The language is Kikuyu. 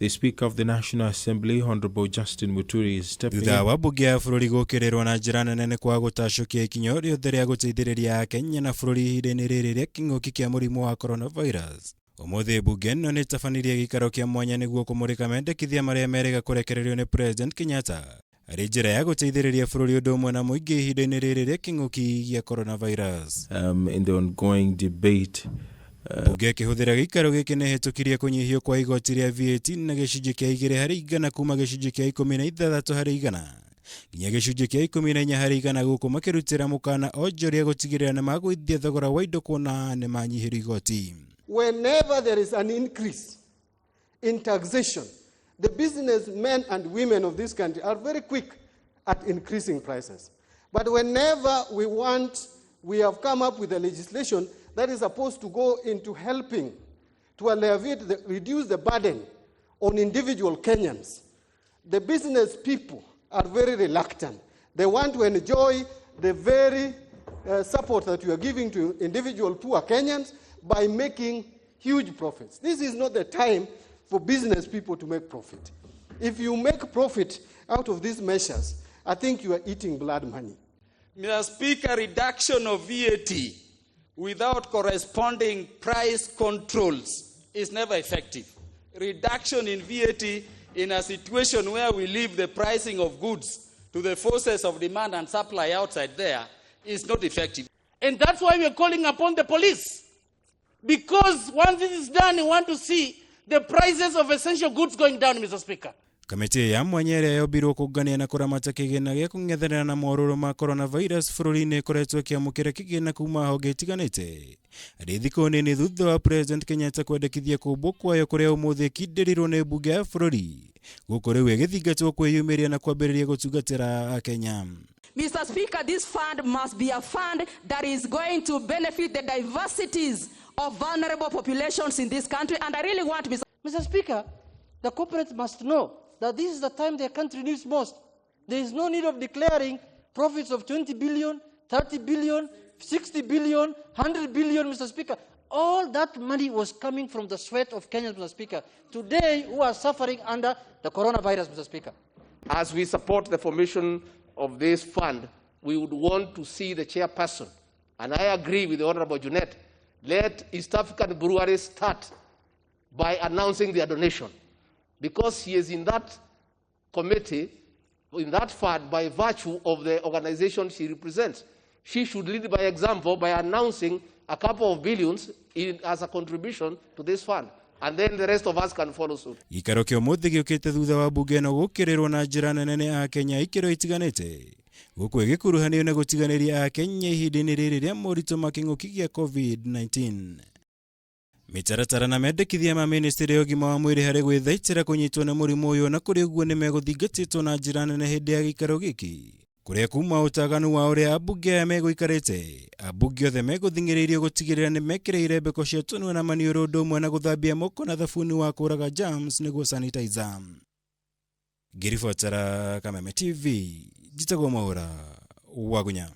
The Speaker of the National Assembly, Honorable Justin Muturi, is stepping Thutha in. wa mbunge ya bũrũri gũkĩrĩrwo na njĩra nene nĩ kwaga gũtacũkia ikinya o rĩothe rĩa gũteithĩrĩria Akenya na bũrũri ihinda-inĩ rĩrĩ rĩa kĩng'ũki kĩa mũrimũ wa coronavirus. Ũmũthĩ mbunge ĩno nĩ ĩtabanirie gĩikaro kĩa mwanya nĩguo kũmũrĩka mendekithia marĩa merĩga kũrekererio nĩ President Kenyatta arĩ njĩra ya gũteithĩrĩria bũrũri ũndũ ũmwe na mũingĩ ihinda-inĩ rĩrĩ rĩa kĩng'ũki gĩa coronavirus. In the ongoing debate, Mbunge ĩkĩhũthĩra gĩikaro gĩkĩ nĩ ĩhĩtũkirie kũnyihio kwa igoti rĩa VAT na gĩcunjĩ kĩa 2% kuma gĩcunjĩ kĩa 16% nginya gĩcunjĩ kĩa 14% gũkũ makĩrutĩra mũkana onjoria gũtigĩrĩra nĩ magũithia thogora wa indo kuona nĩ manyihĩrio igoti. Whenever there is an increase in taxation, the businessmen and women of this country are very quick at increasing prices. But whenever we have come up with a legislation that is supposed to go into helping to reduce the burden on individual Kenyans, the business people are very reluctant. They want to enjoy the very support that you are giving to individual poor Kenyans by making huge profits. This is not the time for business people to make profit. If you make profit out of these measures, I think you are eating blood money. Mr. Speaker, reduction of VAT without corresponding price controls is never effective. Reduction in VAT in a situation where we leave the pricing of goods to the forces of demand and supply outside there is not effective. And that's why we are calling upon the police. Because once this is done, we want to see the prices of essential goods going down, Mr. Speaker. Kamĩtĩ ya mwanya ĩrĩa yombirwo kũngania na kũramata kĩgĩna gĩa kũng'ethanĩra na morũrũ ma coronavirus bũrũri-inĩ ĩkoretwo ĩkĩamũkĩra kĩgĩna kuma honge itiganĩte arĩ thikũ nini thutha wa President Kenyatta kwendekithia kũmbwo kwayo kũrĩa ũmũthĩ ĩkindĩrirwo nĩ mbunge ya bũrũri gũkũ rĩu ĩgĩthingatwo kwĩyumĩria na kwambĩrĩria gũtungatĩra Akenya. Mr. Speaker, this fund must be a fund that is going to benefit the diversities of vulnerable populations in this country. And I really want, Mr. Mr. Speaker, the corporates must know that this is the time their country needs most. There is no need of declaring profits of 20 billion, 30 billion, 60 billion, 100 billion, Mr. Speaker. All that money was coming from the sweat of Kenyans, Mr. Speaker. Today, who are suffering under the coronavirus, Mr. Speaker. As we support the formation of this fund, we would want to see the chairperson, and I agree with the Honorable Junet, let East African Breweries start by announcing their donation, because he is in that committee, in that fund, by virtue of the organization she represents. She should lead by example by announcing a couple of billions as a contribution to this fund. And then the rest of us can follow suit. Gĩikaro kĩa ũmũthĩ gĩũkĩte thutha wa mbunge ĩno gũkĩrĩrwo na njĩra nene nĩ Akenya ikĩro itiganĩte gũkũ ĩgĩkuruhanio na gũtiganĩria Akenya ihinda-inĩ rĩrĩ rĩa moritũ ma kĩng'ũki gĩa COVID-19. Mĩtaratara na mendekithia ma ministry ya ũgima wa mwĩrĩ harĩ gwĩthaitĩra kũnyitwo nĩ mũrimũ ũyũ na kũrĩ ũguo nĩ megũthingatĩtwo na njĩra nene hĩndĩ ya gĩikaro gĩkĩ kũrĩa kuma ũtaganu wa ũrĩa ambunge aya megũikarĩte ambunge othe megũthing'ĩrĩirio gũtigĩrĩra nĩ mekĩrĩire mbeko cia tũnua na maniũrũ ũndũ ũmwe na gũthambia moko na thabuni wa kũraga germs nĩguo sanitizer. Ngĩribotera Kameme TV njĩtagwo Mwaũra Wagunya.